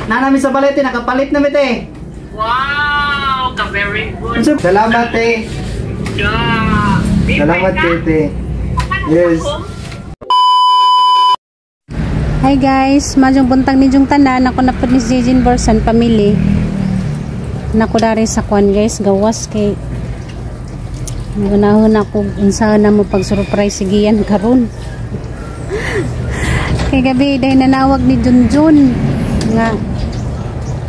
Nanami sa balete, nakapalit na mi te. Wow, ka very good. Salamat te. Yeah. Salamat te. Yes. Hi guys, madyong buntag ninyong tanan. Ako na po ni Jejin Borsan family. Nako dari sa kwan guys, gawas kay unahon ako unsa na mo pag surprise si Gian karon. Kay gabi dahil nanawag ni Junjun nga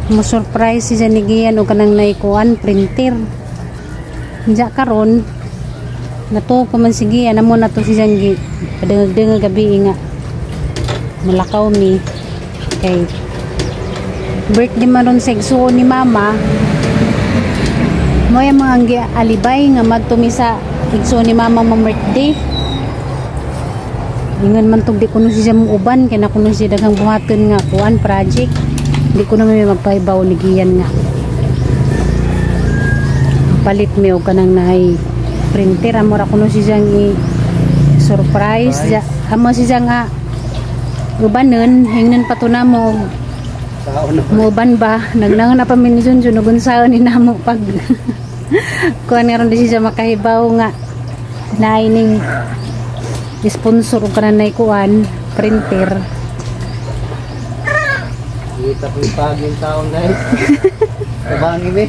mo surprise si ni Gian og kanang naikuan printer. Diya karon natuo pa man si Gian, amo na to si Janggi. Padungag-dungag gabi nga mulakaw mi kay birthday man ron sa igsuon ni mama. Moya mga anggi alibay nga madtumi sa igsuon ni mama mo birthday. Ingon man tug di kuno siya muuban kay na kuno siya daghang buhaton nga kuan project. Di kuno may magpahibaw ni Gian nga palit mi og kanang naay printer. Amo ra kuno siya i surprise. Amo siya nga ubanon hingnan pa to namo muuban ba nagnangan na pa mi ni Junjun ug unsaon ni namo pag kuan nga ron di siya makahibaw nga naay ning sponsor og kanan nay kuan printer. Kita po yung paging taon guys. Tabangi be.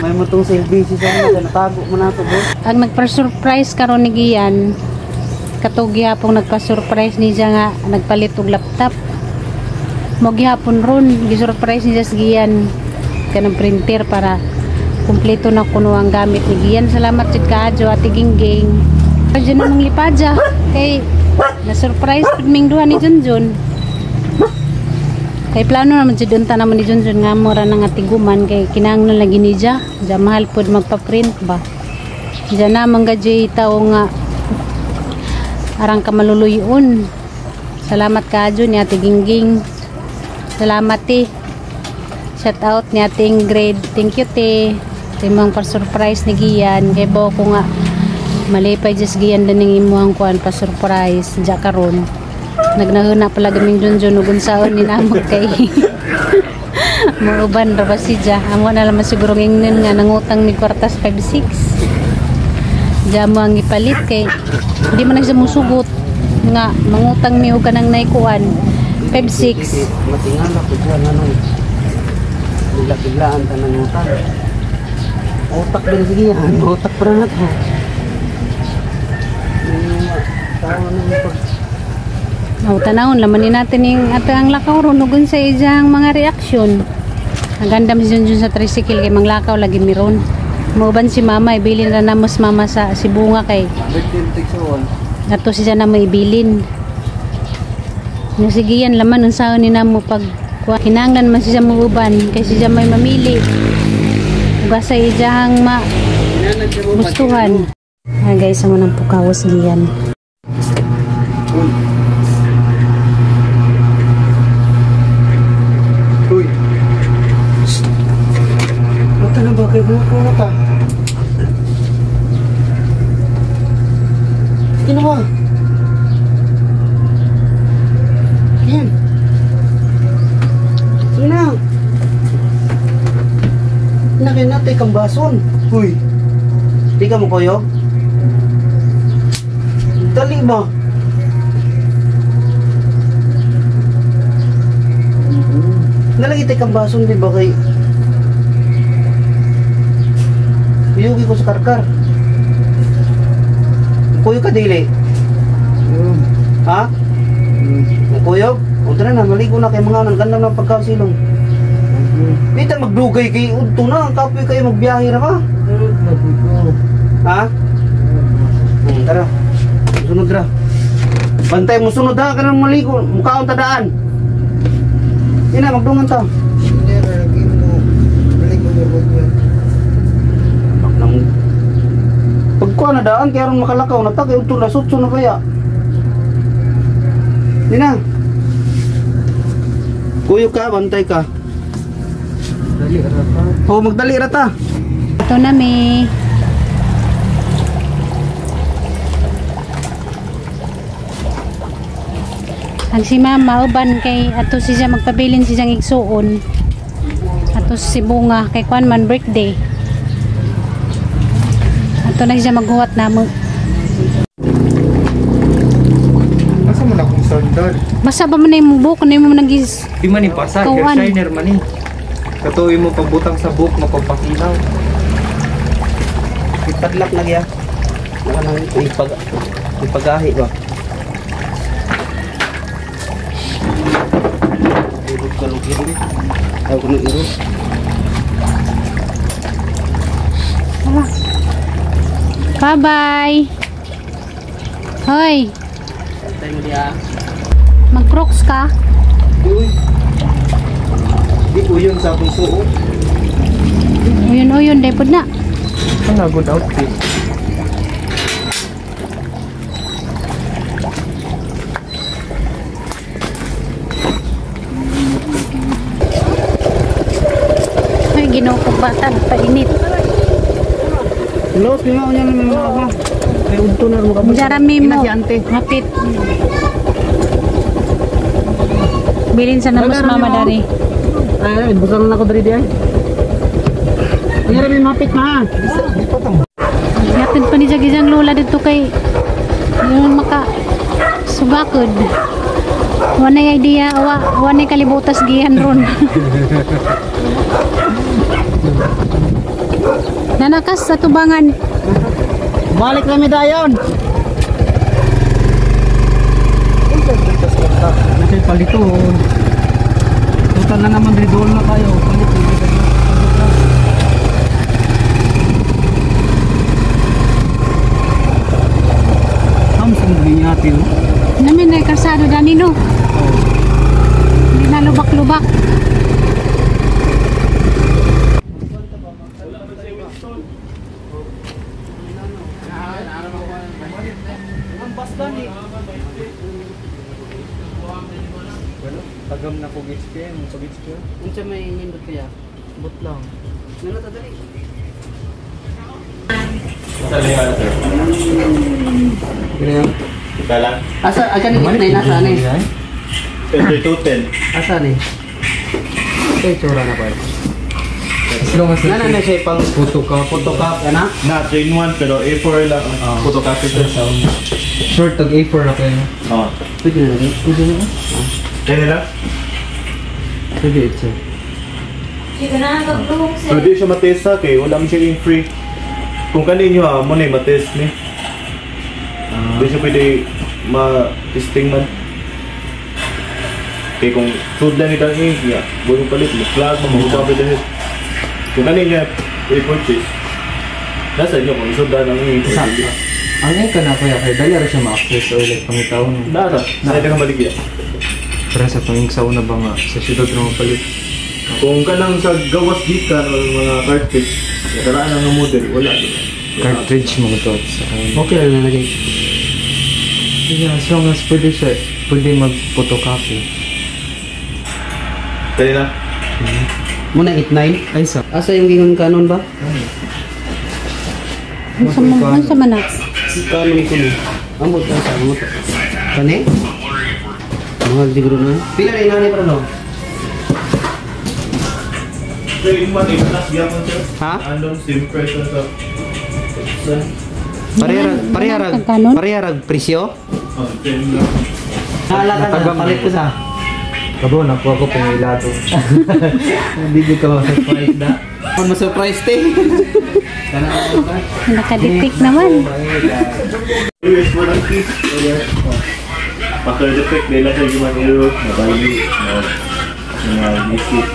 May mutong selfie si sana natago mo na to bro. Ang nagpa-surprise karon ni Gian katog gihapon nagpa-surprise ni siya nga nagpalit og laptop. Mo gihapon ron gi-surprise niya sa Gian kanang printer para kumpleto na kuno ang gamit ni Gian. Salamat jud kaayo Ate Gingging. Diyan namang lipadya kay na-surprise pud ming duha ni Junjun. Kay plano naman jud unta naman ni Junjun nga mura na nga tiguman kay kinahanglan lagi ni siya. Diya mahal pud magpa-print ba. Diya na man gadjay tawo nga arang ka maluluyon. Salamat kaayo ni Ate Gingging. Salamat te. Shout out ni Ate Ingrid. Thank you te. Timang pa-surprise ni Gian. Kay bo ko nga malipay just Gian din ning imuhang kuan pa-surprise diya karon. Nagnahuna pala gaming Junjun ug unsaon ni namo kay muuban ra ba siya. Amo na lang siguro ngingnon nga nangutang ni kwartas 5-6. Diya mo ang ipalit kay di man na siya musugot nga mangutang mi og kanang naikuan 5-6. Matingala ko diyan ano. Bigla-biglaan ta nang utang. Utak din sige yan, utak pa na to. Oh, tanawon laman ni natin yung ato ang lakaw ron ug unsa iyang mga reaksyon. Ang ganda si Junjun sa tricycle kay manglakaw lagi miron. Muuban si mama, ibilin ra namo si mama sa Sibunga kay ato siya na mo ibilin. Yung sige yan laman unsaon ni namo pag kinahanglan man siya muuban kay siya may mamili. Ug asa iyang ma gustuhan. Ah guys, amo nang pukawas giyan. Uy. Uy. Mata na ba kayo mata? Ginawa. Yan. Sige na. Nakinatay kang bason. Uy. Di ka mo koyo? Dali ba? Nalagay tayo kang bason, di ba kay Kuyugi ko sa karkar. Kuyog ka dili? Ha? Kuyog? O tara na, maligo na kay mga nang ganda ng pagkasilong. Dito magdugay kay udto na, kapoy kayo magbiyahe ra ka. Ha? Tara. Sunod ra. Bantay mo sunod ha, kanang maligo, mukhaon tadaan. Ina magdungan ta. Pagkuha na daan kaya ron makalakaw na ta kay udto na sutso na kaya. Dina. Kuyo ka, bantay ka. Dali ra ta. Oh, magdali ra ta. Ito na mi. Ang si mama uban kay ato siya magpabilin siyang igsuon. Ato si Bunga kay kwan man birthday. Ato na siya maghuwat na mo. Asa man akong sandal? Basta ba man na imong buhok na imong nagis. Di man ni pasa, hair Kawan. shiner man ni. Katuoy mo pagbutang sa buhok mapapakilaw. Ipadlak na gya. Wala nang ipagahi ba. Irog ka lang irog. Ayaw ko ng irog. Bye-bye. Hoy, Tayo mo diya. mag-crocs ka. Uy. Di ko yun sa akong suot. Uyon-uyon, day pod na. Ano good outfit? Ay, Ginoo ko bata, painit. Los, may mauna naman mga ako. May udto na rin mo. Jarami mo. Ina si ante. Hapit. Bilin sa namos mama dari. Ay, busan na ako diri diay. Ay, may mapit na. Yatid pa ni Jagijang lola dito kay yung maka sugakod. Wala idea, wa nay kalibutas gihan ron. Nanakas sa tubangan. Balik na mi dayon. Nasa palito. Total na naman diri doon na tayo. Palit Samsung binyati no. Namin na karsado dani no. Hindi na lubak-lubak. Tagam na kog HPM, pag HPM. Unsa may nindot kaya? But lang. Nano ta dali? Kala? Asa asa ni na nasa ani? 2210. Asa ni? Kay tsura na pa. As long as Nana na siya pang photocopy. photocopy ana. Na, 3 in 1 pero A4 lang. Photocopy sir. Short tag A4 na kayo. Oo. Pwede na lang. Pwede na. Kaya nila? Pwede ito. Pero di siya matest ha, kay wala mo siya yung free. Kung kaninyo ha, mo na yung matest ni. Di siya pwede ma-testing man. Kay kung food lang itang ink niya, buong palit, mo-plug, mo-cover dahil. Kung kaninyo i-purchase, nasa inyo kung isundan ang ink. or dili. Ang ink ka na kuya kay dali ra siya ma-access or like pangitaon. Nara, sa ka maligya. Pero sa tong ink sa una ba nga sa syudad ra mapalit. Kung kanang sa gawas gikan o mga cartridge, karaan ang model, wala. Cartridge mo to sa Okay lang nalagay. Yeah, as long as pwede siya, pwede mag-photocopy. Kaya na. Muna 89. Ay sa Asa yung gingon kanon ba? Unsa man na? Kanon ko ni. Ambot asa ambot. Kani? Mahal siguro na. Pila rin nani para no? 3 in 1, 8 plus gyapon sir. Ha? Anong same price na sa Parehara Kanon? parehara presyo? Oh, same lang. Hala ka na, palit ko sa. Kabo na ko ako pangilato. Hindi ka ma-surprise na. Kung ma-surprise te. Nakadetect naman. US warranty. After defect, dahil lang sa human error, nabali, mga visit,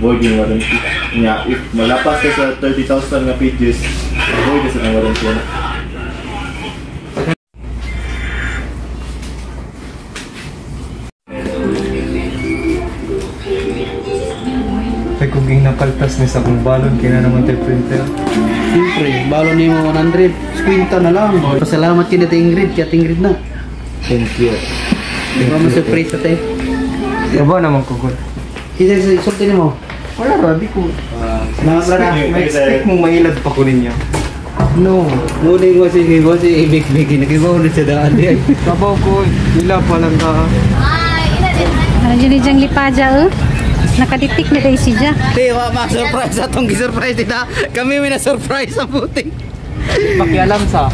void yung warranty. Nga, if malapas ka sa 30,000 nga pages, void na sa ang warranty na. Kay kung ging nakaltas ni sa kong balon kina naman tayo printer. Siyempre, balon ni mo 100. Squinta na lang. Pasalamat kina Ate Ingrid, kaya Ate Ingrid na. Thank you. Baka ma-surprise sa te. Kabo naman ko good. Isa sa sulti nimo. Wala ra di ko. Mga brada. Ma-expect mong mailad pa ko ninyo. No. Muni mo si ibig-big nagibaw na sa daan di. Kabaw ko, ila pa lang ka. Ano dyan ni Jang Lipaja eh? Nakaditik na dahil siya. Te, wa ma surprise atong gi-surprise dita. Kami may na surprise sa puting. Pakialam sa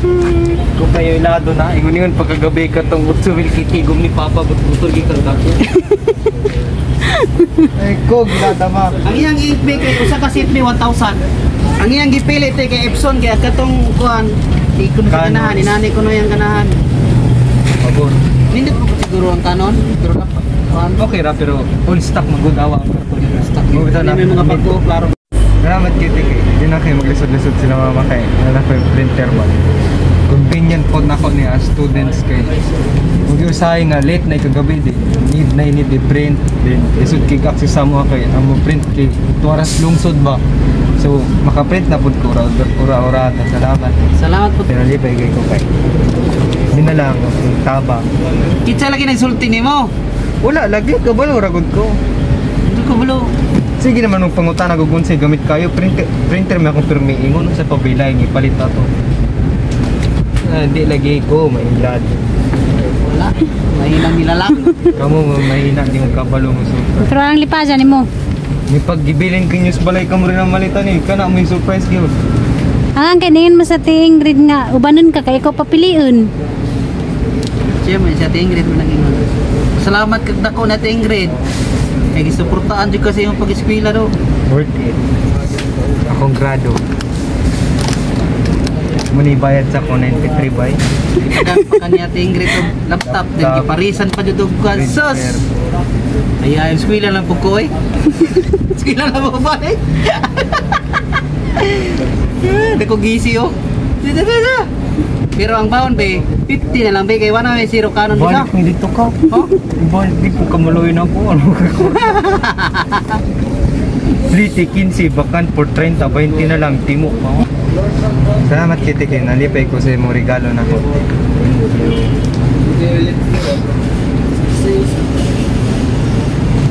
kung kayo ilado na, ingon-ingon pagkagabi ka tong utsumil kitigom ni Papa, but-butol gikan dako. Ay ko, ginadama. Ang iyang i-pick kay usa ka seat may 1,000. Ang iyang gipili te kay Epson kay katong kuan di ko na Canon. ganahan, inani ko na yung ganahan. Pabor. Nindot po siguro ang Canon, pero na kuan. Okay ra, pero all stock magud awa ang karton. Stock. Mo Hindi may mga bago, klaro. Salamat kay kay. Di na kayo maglisod-lisod sila mama kay. Wala ko yung printer ba. Convenient po nako ni as students kay. Huwag yung usahay nga late na kagabi di. Need na need i-print. Then lisod kay access sa mo kay ang mo print kay tuwaras lungsod ba. So makaprint na pud ko ura ura ura. Salamat. Salamat po. Pero lipay kay ko kay. Di na lang ang taba. Kitsa lagi nagsulti nimo. Wala lagi kabalo ra gud ko. Hindi ko bulo. Sige naman nung pangutana ko kung gamit kayo printer printer may akong pirmi ingon sa pabilay gipalit ato. Ah, di lagi ko mailad. Wala. Mahinang nilalang. Kamo mahina di mo kabalo mo surprise. Pero ang Lipaja ni mo. May paggibilin kinyo sa balay kamo rin ang malitan eh. Kana may surprise gyud. Ang kainin mo sa ti Ingrid nga ubanon ka kay ikaw papiliun. Siya man siya Ate Ingrid mo nang ingon. Salamat kag dako na Ate Ingrid. Kay gisuportahan jud kasi imong pag-eskwela do. Worth it. Akong grado. Muni bayad sa ko 93 bay. Gipagan pa kani Ate Ingrid og laptop then Laptop. giparisan pa jud og kuan. Sus. Printer. Ay, ay, eskwela lang po ko eh. Eskwela lang po ba eh. Dako gisi oh. Dito, dito. Pero ang baon be, 50 na lang be kay wala may zero kanon bisa. Balik mo dito ka. Oh, Balik di po kamaluin ako. Ano ka ko? Pliti 15, bakan por 30, 20 na lang, timo pa. Salamat kiti kay nalipay ko sa imong regalo na ko.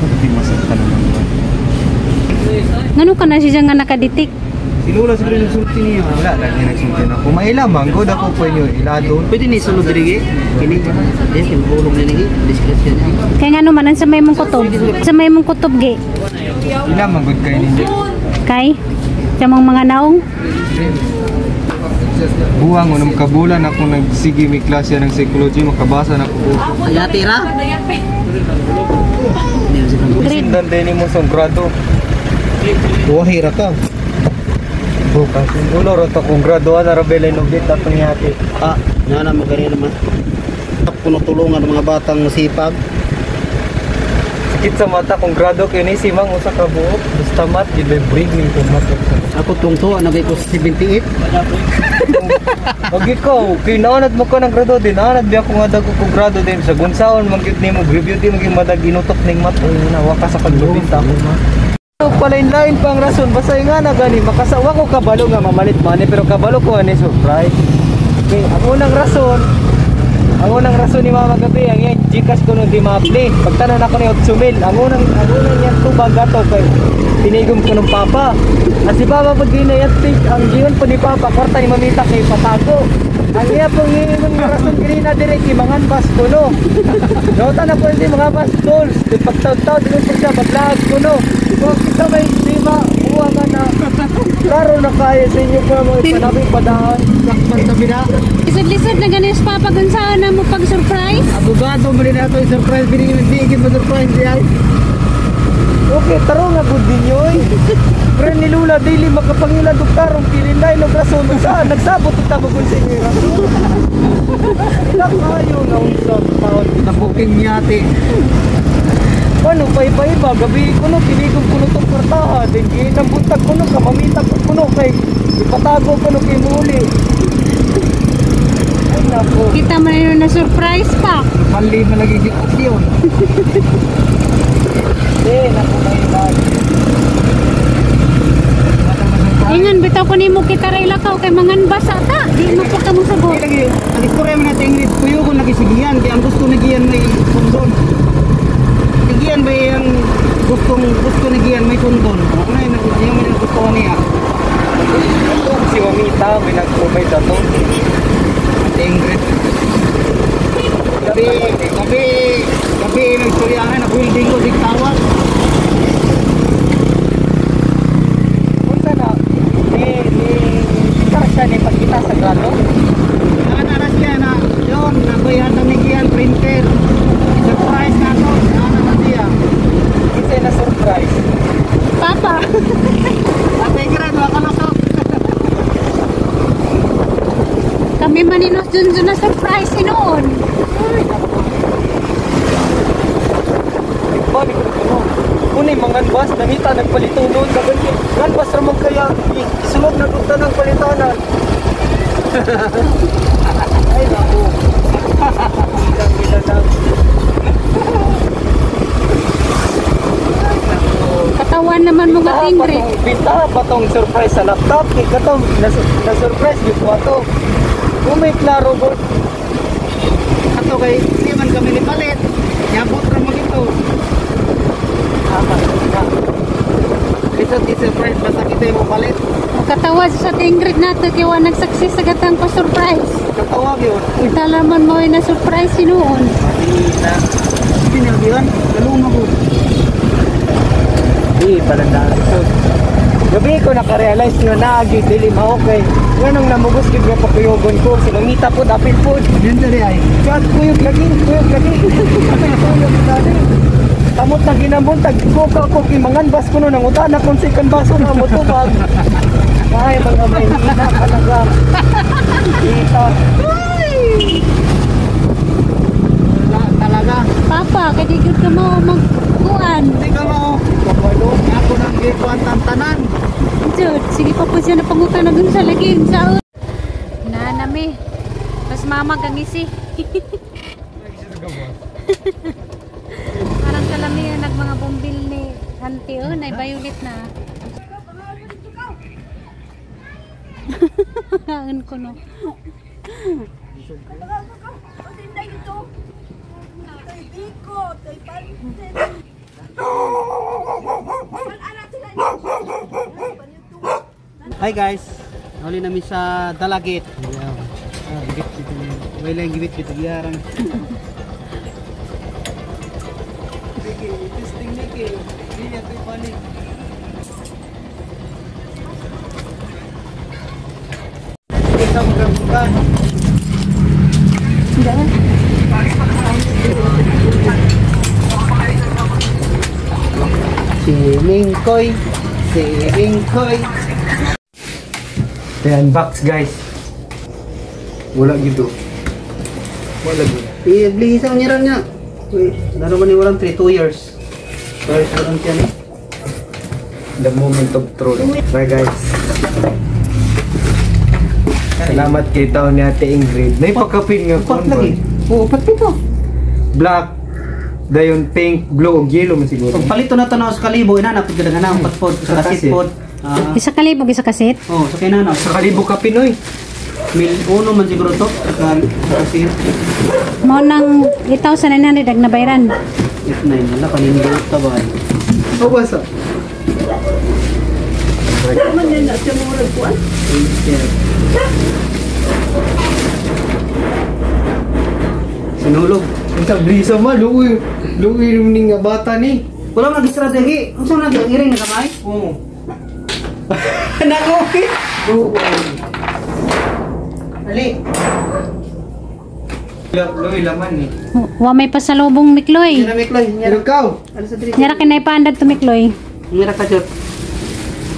Hindi masaktan naman ba? Ngano ka na siya nga nakaditik? Si Lola siguro nagsulti niya. Wala lagi nagsulti na ako. Maila man, good ako po inyo ilado. Pwede ni sulod diri eh. Kini. Yes, kini hulog na nigi. Discretion niya. Kay ngano man ang sa may mong kutob. Sa may mong kutob gi. Ila man good kay ninyo. Kay sa mong mga naong Buwang unong kabulan ako nagsige mi klase ng psychology makabasa na ko. Ayati ra. Grade. Sindan din mo sa grado. Buhay ra ka. Bukas. Ulo ro to kung grado na rabel ay nubit atong yati. Ah, nga na magaling naman. Kuno tulungan ng mga batang masipag. Sakit sa mata kung grado kay ni si Mang usa ka buok. Basta mat gid may break ni kung mat. Ako tungto na ko sa 78. Pag ikaw, kay naanad mo ka ng grado din, naanad biya ko nga dago ko grado din. Sa gunsaon man gyud nimo review di maging madag inutok ning mat oy na waka sa paglubin ta ako ma. Palain-lain pa ang rason, basta nga na gani, makasawa ko kabalo nga mamalit man eh, pero kabalo ko ani surprise. Okay, ang unang rason ni Mama Gabi, ang iyang Gcash ko nung di ma-play. Pagtanan ako ni Otsumil, ang unang niyang tubag ato kay tinigom ko ng Papa. At si Papa pag ginayat ang giyon po ni Papa, kwarta ni Mamita kay patago. Ang iya pong ingon nga rason kanina dire kay mangan bas kuno. Nota na po hindi mga bas tools. Di pagtaw-taw di po siya maglaag kuno. Kung kita may di ma uwa nga na klaro na kaya sa inyo pa mga ipanabing padaan. Sakpan sa bina. Lisod-lisod na ganis papa gunsaon na mo pag surprise. Abogado mo rin ato surprise binigyan ng tigil mo surprise di ay. Okay, taro nga gud ninyo oy. Pre ni Lula dili makapangila og tarong pilinay og rason saan nagsabot og tabog sa inyo rason. Ila kayo nga unsa taon. Nabuking niya ate. Ano pa iba iba gabi kuno tinigom kuno tong kwartaha din ginang buntag kuno ka mamita ko kuno kay ipatago kuno kay muli. Ay nako. Kita man yun na surprise pa. Mali man lagi gyud yun. Di nako may Ingon bitaw ko nimo kita ray lakaw kay mangan basa ta. Di mo pa kamo sabot. Lagi ang istorya man natin Ingrid, kuyugon lagi si Gian kay ang gusto ni Gian may sundon. Si Gian may ang gustong gusto ni Gian may sundon. Ako na yun, yung may gusto niya. Si Mamita, may nag-provide ato. Ate Ingrid. Gabi nagsuryahan na building ko sigtawag. Unsa na? Ni kita siya ni pagkita sa grado. Ana siya na yon nagoyan tamigian printer. Surprise na to. Ana na siya. Kinsa na surprise? Papa. Ate Ingrid, wa kalusot. Kami maninos Junjun na surprise noon. Balik ko no. Kunay mga bus nangita nagpalito noon dagan kay nganbas ra man kaya isulod na gud tanang palitanan. Ay nako. Kita kita. Katawan naman mo nga Ingrid. Bita pa tong surprise sa laptop kay katong na surprise gyud ko ato. Kung may klaro gud Ato kay di man kami ni palit. Yabot ra mo dito. Tama na. Lisod i-surprise basta kita mo palit. Katawa sa Ingrid nato kay wa nag-success sa gatang pa surprise. Katawag yun. Italaman mo na surprise noon. Marina. Pinalbihan, kaluma ko. Di palandaan so. Gabi ko nakarealize nga naagi dili mao kay nganong namugos gyud nga pakuyogon ko si Mamita po dapil po. Yun dali ay. Chat kuyog lagi, kuyog lagi. Apil kuyog dali. Kamot na ginabuntag ko ka ko kay manganbas ko no nangutana kung si kanbaso na mo tubag. Ay mga Maynila talaga. Kita. Wala talaga. Papa, kay di gyud ka mo magkuan. Hindi ka mo. Kabalo. Ako nang gikuan tantanan. Jud, sige pa po siya napangutan na dun sa lagi sa Nanami. Pas mama gangisi. Parang kalamihan nag mga bombil ni auntie oh, nay violet na. Aan ko no. Hi guys. Huli namin sa Dalagit. Way lang gibit bit giyarang. Niki, testing Niki. Di ato panik. Ikaw magkabukan. Si Mingkoy, si Mingkoy. Unbox guys. Wala gitu. Wala gitu. I-blihisan niya rin niya. Uy, laro man ni walang 3, 2 years. 2 years walang tiyan eh. The moment of truth. Bye guys. Salamat kay tao ni Ate Ingrid. May pagkapin nga Upat lagi. Oo, upat pito. Black, dayon pink, blue ug yellow man siguro. Pag palito na tanaw sa kalibo, ina na pud na upat pod sa kasit pod. Isa kalibog, isa kasit. Oh, sa kay nana. Sa kalibo ka Pinoy. Mil uno man siguro to sa kasit. Mao nang 8,900 ang nabayran. F9 wala kanindot ta ba. Oh, basa. Sinulog. Unsa blisa ma luoy. Luoy ni nga bata ni. Wala man strategi. Unsa man iring na kamay? Oo. Nako. Luoy. Ali. Luoy laman ni. Wa may pasalubong Mikloy. Yan na Mikloy. Pero ikaw. Ano sa diri? Nyara kinay paandad to Mikloy. Ngira ka jud.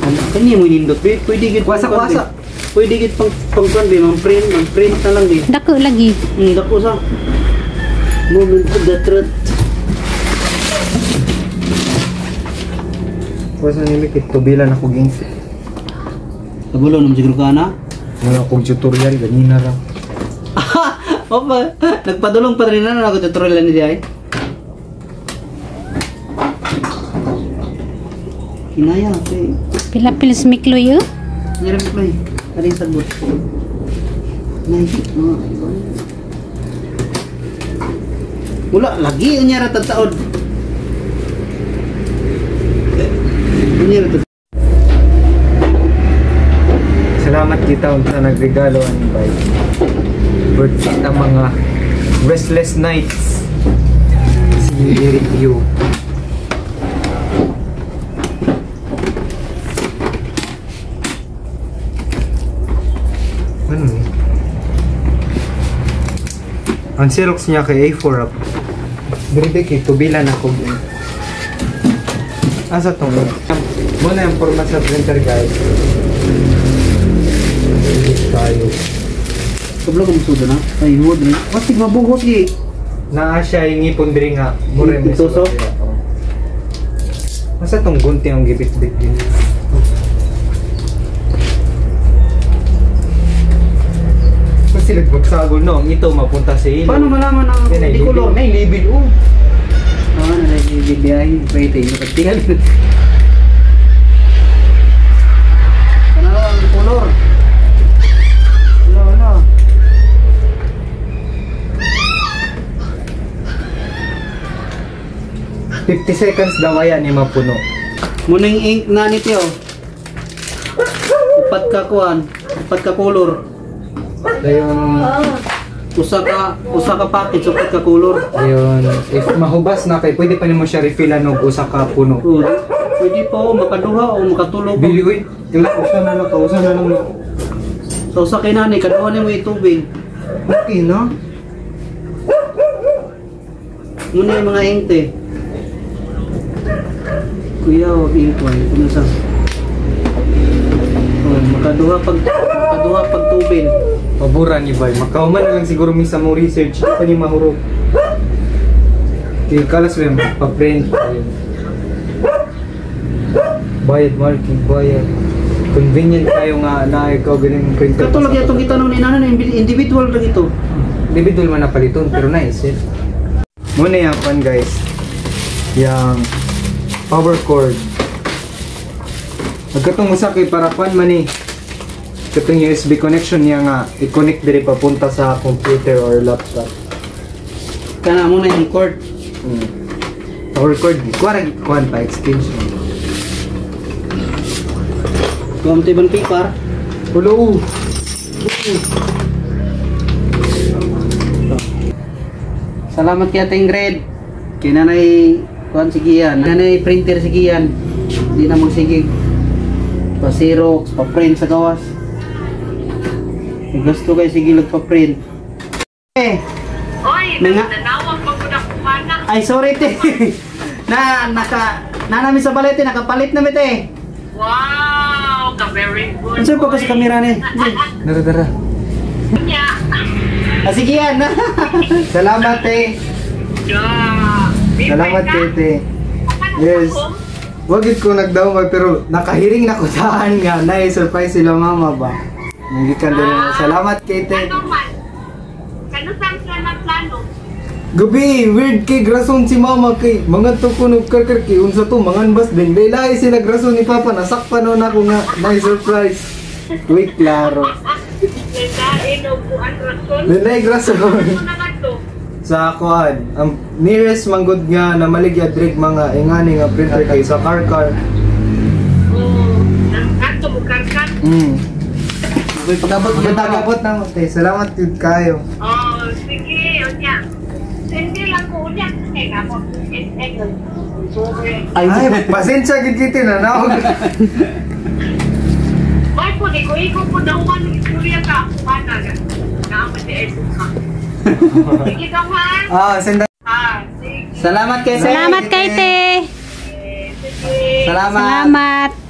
Ano kani mo nindot be? Pwede gid Wasa, wasa. Pwede gid pang pang kuan be, mang print na lang be. Dako lagi. Dako sa. Moment of the truth. Wasa ni Mikit tubilan ako ging. Kabulo naman siguro ka na. Wala akong tutorial ganina lang. Opa, nagpadulong pa rin na ako tutorial ni Jai. Kinaya kay Pila pils Mikloy oh. Ngira Mikloy. Kani sagot. Nahi, mga iba. Wala lagi unya ra taod. Unya ra. Salamat kay Kita unsa nagregalo ani bay. Worth it ang mga restless nights. Si Eric Yu. Ano ni? Ang Xerox niya kay A4 up. Diri kay tubilan ako. Asa tong? Muna yung format sa printer guys. Tayo. Kablo ko musudo na. Ay, huwag ni. Wasig mabuhos gi. Naa siya yung ngipon diri nga. Mura may Tusok? Asa tong gunting ang gibit-bit din? Kasi nagpagsagol no, ang ito mapunta sa ilo. Paano malaman ang Yan ay di color? libil. Nay libil oh. Ah, nalagay biyahe. Pwede yung katigan. Ano ang color? Wala, wala. 50 seconds daw ayan ni mapuno. Muning ink na ni Teo. Upat ka kuan, upat ka color. Dayon, Usa ka package, upat ka color. ayun, if mahubas na kay pwede pa nimo siya refillan og usa ka puno. Oo, pwede pa o makaduha o makatulo pa. Bili uy, kila usa na lang, usa na lang. So usa kay nani kaduha nimo itubig. Okay no? Muna yung mga ink te. Kuya, wag ink way. Kung sa. Oh, makaduha pag tubig. Pabura ni bay, makauman na lang siguro mi sa mo research pa ni mahurog. Kay kalas mo pa-print. Ayun. Bayad marking, bayad. Convenient kayo nga na ikaw ganing printer. Kato lagi atong gitanong ni nanay, individual ra gito. Individual man na paliton pero nice eh. Muna yung pan guys. Yang power cord. Agkatong usa kay para pan man ni. Katong USB connection niya nga i-connect diri papunta sa computer or laptop. Kana muna yung cord. Power cord, kuan kuan pa extension. Kuha mo ibang paper. Hello. Salamat kay Ate Ingrid. Kay nanay kuan si Gian. Nanay printer si Gian. Hindi na magsigig. Pa Xerox, pa print sa gawas. Gusto kay sige pa print. Eh, Oy, nanawag pa ko na kumana. Ay sorry te. na naka na namin sa balete nakapalit na mi te. Wow, ka very good. Unsa pa ko sa kamera ni? Dara dara. Nya. Ah, sige yan. Salamat te. Salamat kay te. Yes. Wag gid ko nagdawag pero nakahiring na ko daan nga na surprise sila mama ba. Gikan din. Salamat kay te. Ano man? Kano saan sila nagplano? Gabi, weird kay grason si mama kay mga to kuno karkar kay unsa to manganbas din. Lahi sila grason ni papa nasakpan na ako nga na surprise. Uy, klaro. Lahi grason. Sa kuan, ang nearest manggod nga na maligya drig mga ingani nga printer kay sa Karkar. Oh, nangkanto mo Karkar. Uy, pagabot Pagabot na mo te. Salamat jud kayo. Oh, sige, unya. Hindi lang ko unya kay namo. Ay, Ay, pasensya gid kiti na naog. May po di ko iko po daw man istorya ka mana na ang ti ka. Sige ka man. Ah, senda. Ah, sige. Salamat kay Salamat kay te. Sige. Salamat. Salamat.